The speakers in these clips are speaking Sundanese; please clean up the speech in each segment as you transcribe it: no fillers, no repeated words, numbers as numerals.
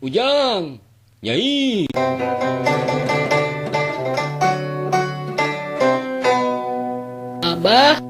Ujang, Nyai. Abah.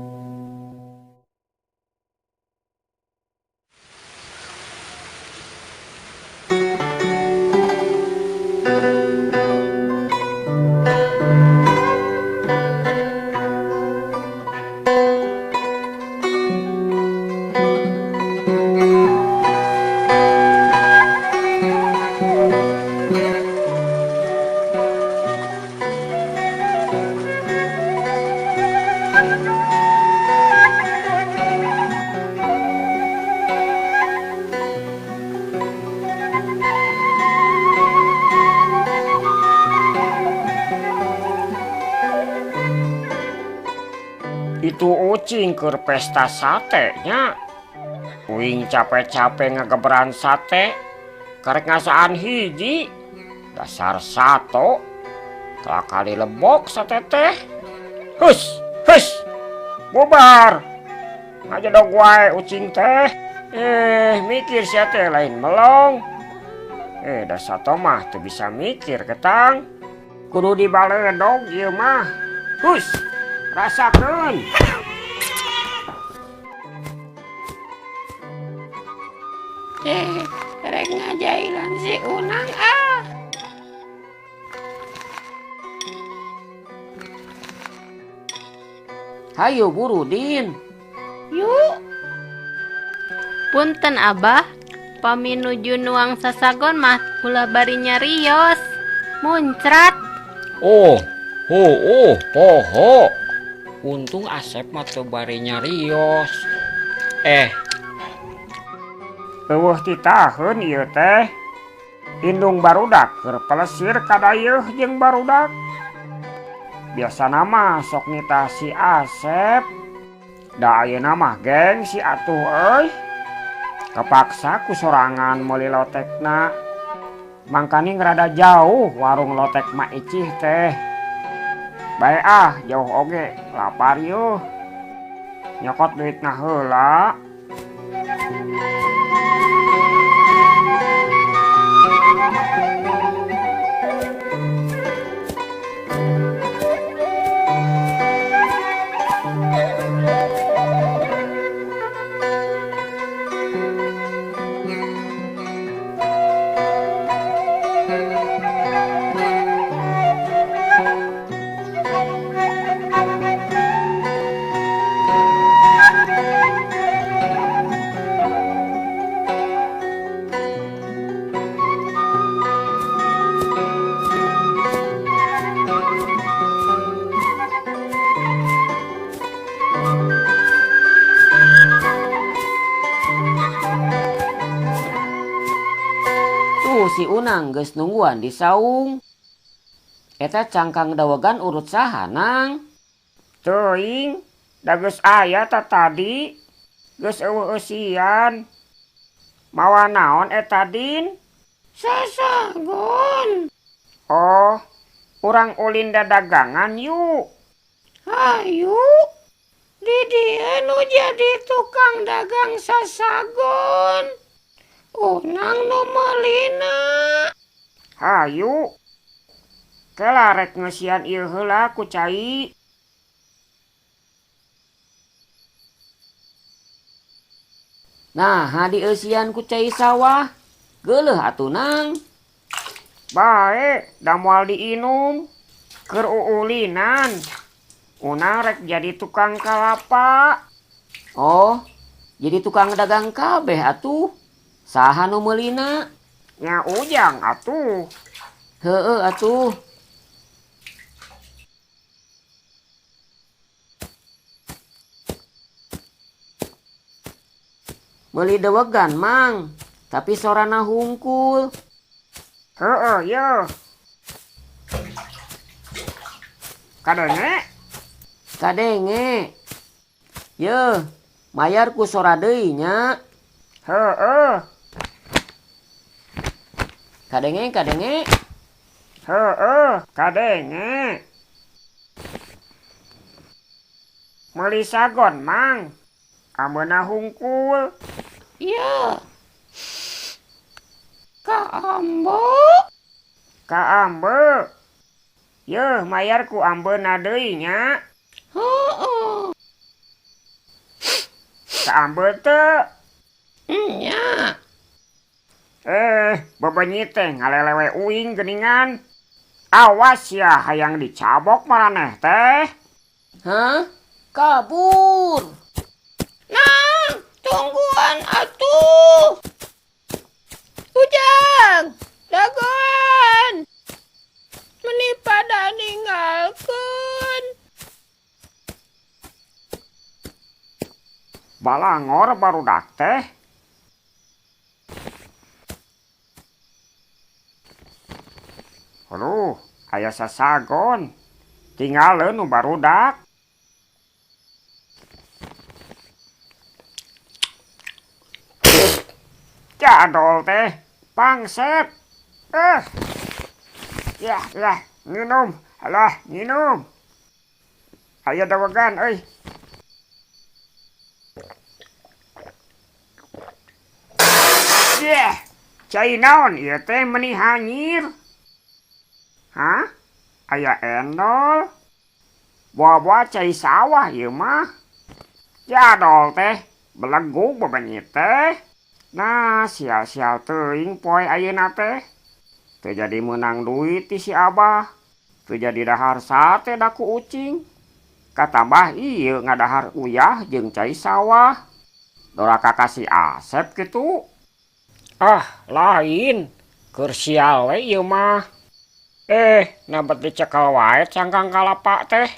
Itu ucing keur pesta sate nya. Uing capek-capek ngageberan sate, karek ngasaan hiji. Dasar sato, telah kali lebok sate teh. Hus, hus, bubar. Ngajedog wae ucing teh. Mikir sia teh lain melong. Da sato mah teu bisa mikir ketang. Kudu dibaledog ieu mah. Hus, rasakeun. Rek ngajailan si Unang ah. Hayu buru Din. Yuk. Punten Abah, pami nuju nuang sasagon mah ulah bari nyarios. Muncrat. Oh, oh, oh, poho. Untung Asep mah teu bari nyarios. Eueuh titaheun ieu teh. Indung barudak keur pelesir kadayeuh jeung barudak. Biasana mah sok nitah si Asep. Da ayeuna mah gengsi atuh euy. Kepaksa ku sorangan meuli lotekna. Mangkaning rada jauh warung lotek Mak Icih teh. Bae ah jauh oge lapar yeuh. Nyokot duitna heula. Tuh si Unang geus nungguan di saung. Eta cangkang dawegan urut saha nang? Teuing, da geus aya ta tadi. Geus eueuh eusian. Mawa naon eta Din? Sasagon. Oh, urang ulin dadagangan yuk. Hayu. Di dieu nu jadi tukang dagang sasagon. Unang nu meulina. Hayu. Kela rek ngeusian ieu heula ku cai. Nah, dieusian ku cai sawah. Geuleuh atuh nang. Bae, da moal diinum. Keur uulinan. Unang rek jadi tukang kalapa. Oh, jadi tukang dagang kabeh atuh. Saha nu meulina? Nya Ujang atuh. Heueuh atuh. Meuli dewegan mang, tapi sorana hungkul. Heueuh yeuh. Kadenge? Kadenge. Yeuh, mayar ku sora deui nya. Heueuh. Kadenge, kadenge. Heueuh, kadenge. Meuli sagon mang. Ameuna hungkul. Yeuh. Ka Ka ambe. Ka ambe. Yeuh mayar ku ambeuna deui nya. Heueuh. Ka ambe teu? Nya. Bebenyi teh ngalelewe uing geuningan. Awas ya hayang dicabok maraneh teh. Hah? Kabur. Nang, tungguan atuh. Ujang, dagoan. Meni pada ninggalkeun. Balangor barudak teh. Aduh, aya sasagon. Tinggalin nu barudak. Jadol teh, pangset. Ya, lah, minum. Alah, minum. Aya dawegan euy. Yeh, cai naon ieu teh meni hanyir? Hah? Aya endol? Boa-boa cai sawah ieu mah. Jadol teh, belegug bebenyi teh. Nah, sial-sial teuing poe ayeuna teh. Teu jadi meunang duit ti si Abah. Teu jadi dahar sate da ku ucing. Katambah ieu ngadahar uyah jeung cai sawah. Doraka ka si Asep kitu. Ah, lain. Keur sial we ieu mah. Nabet dicekal wae cangkang kalapa teh.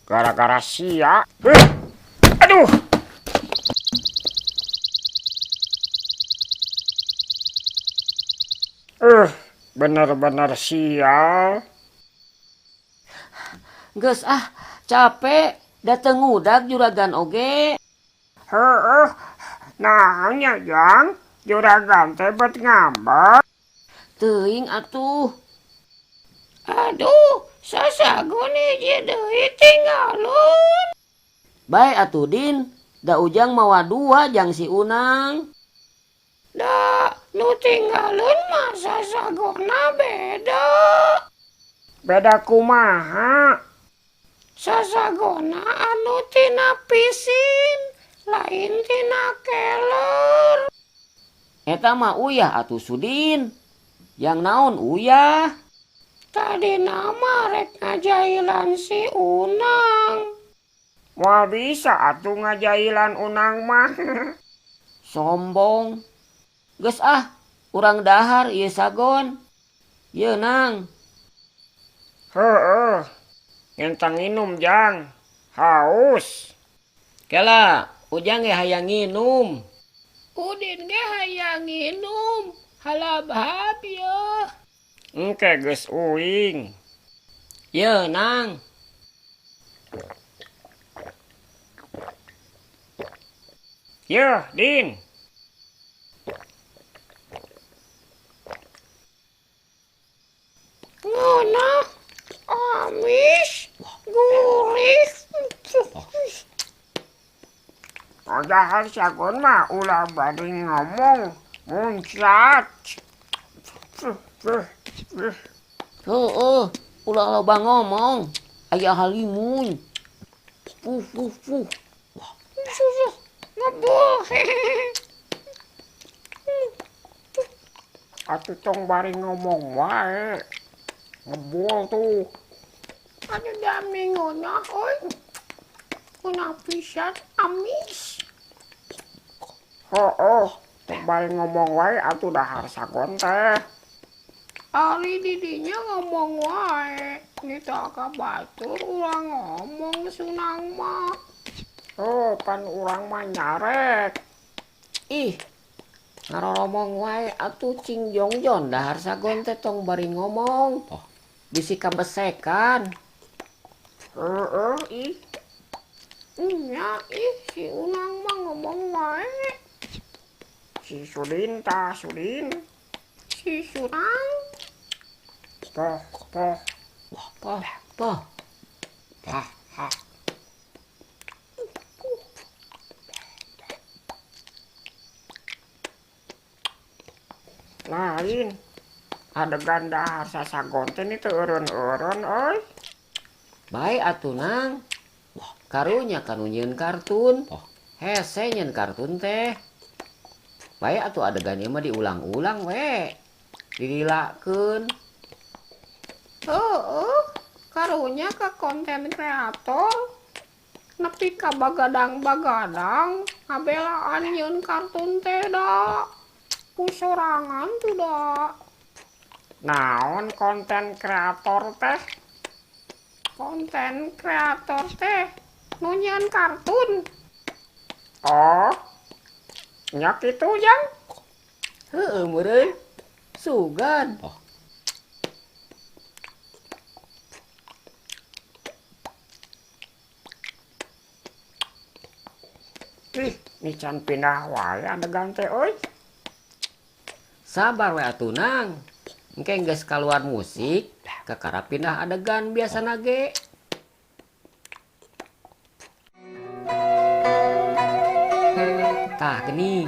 Gara-gara sia. Aduh. Bener-bener sial. Geus ah, capek. Dateng ngudag juragan oge. Heueuh. Naon nya, Jang? Juragan teh bet ngambek. Teuing atuh. Aduh, sasagon hiji deui tinggalun. Bae atuh Din, da Ujang mawa dua jang si Unang. Da nu tinggalun mah sasagonna beda. Beda kumaha? Sasagonna anu tina pisin, lain tina keler. Eta mah uyah atuh Sudin. Yang naon uyah? Tadi nama rek ngajailan si Unang. Moal bisa atuh ngajailan Unang mah. Sombong. Geus ah, urang dahar ieu sagon. Yeuh Nang. Heueuh. Ngentang nginum Jang. Haus. Kela, Ujang ge hayang nginum. Udin ge hayang nginum. Halabhab yeuh. Engke geus uing. Yeuh Nang. Yeuh Din. Ngeunah, amis, gurih. Padahal sagon mah ulah bari ngomong muncrat. Heueuh, ulah loba ngomong. Aya halimun. Puh puh puh. Susuh, ngebul. Atuh tong bari ngomong wae. Ngebul tuh. Aduh dami ngeunah euy. Ngeunah pisan amis. Heueuh, tong bari ngomong wae atuh dahar sagon teh. Ari didinya ngomong wae, nita ka batur ulah ngomong Sunang mah. Oh, pan urang mah nyarek. Ih, ngaroromong wae atuh cing jongjon dahar sagon teh tong bari ngomong. Bisi kabesekan. Heeh, ih. Nya ih si Unang mah ngomong wae. Si Sudin tah Sudin. Si Sunang. Poh, poh. Poh, poh. Hah, hah. Lain, Adegan dahar sasagon teh ni teu eureun-eureun euy. Bae atuh Nang. Karunya kanu nyieun kartun. Hese nyieun kartun teh. Bae atuh adegan ieu mah diulang-ulang we. Dililakeun. Heeh, karunya ka konten kreator. Nepi ka bagadang-bagadang ngabelaan nyieun kartun teh da. Ku sorangan tuh da. Naon konten kreator teh? Konten kreator teh nu nyieun kartun. Oh. Nya kitu Jang. Heeh meureun. Sugan. Ih, ni can pindah wae adegan teh euy. Sabar we atuh Nang. Engke geus kaluar musik, kakara pindah adegan biasana ge. Tah geuning.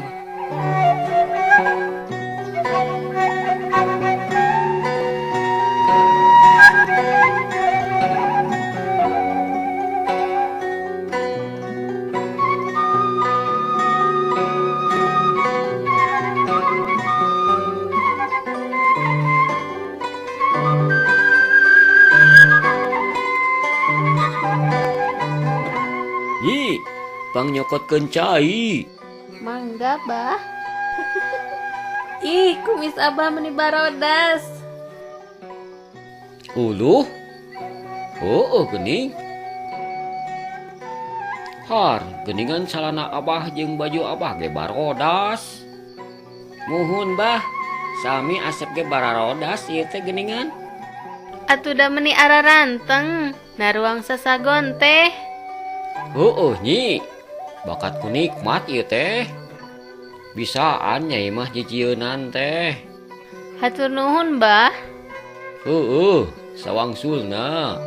Nyi, pangnyokotkeun cai. Mangga, Bah. Ih, kumis Abah meni barodas. Uluh. Heueuh geuning. Har, geuningan calana Abah jeung baju Abah ge barodas. Muhun, Bah. Sami asep ge bararodas ieu teh geuningan. Atuh da meni araranteng, naruang sasagon teh. Heueuh nyi, bakat ku nikmat ieu teh. Bisaan nyai mah jijieunnan teh. Hatur nuhun, Bah. Heueuh, sawangsulna.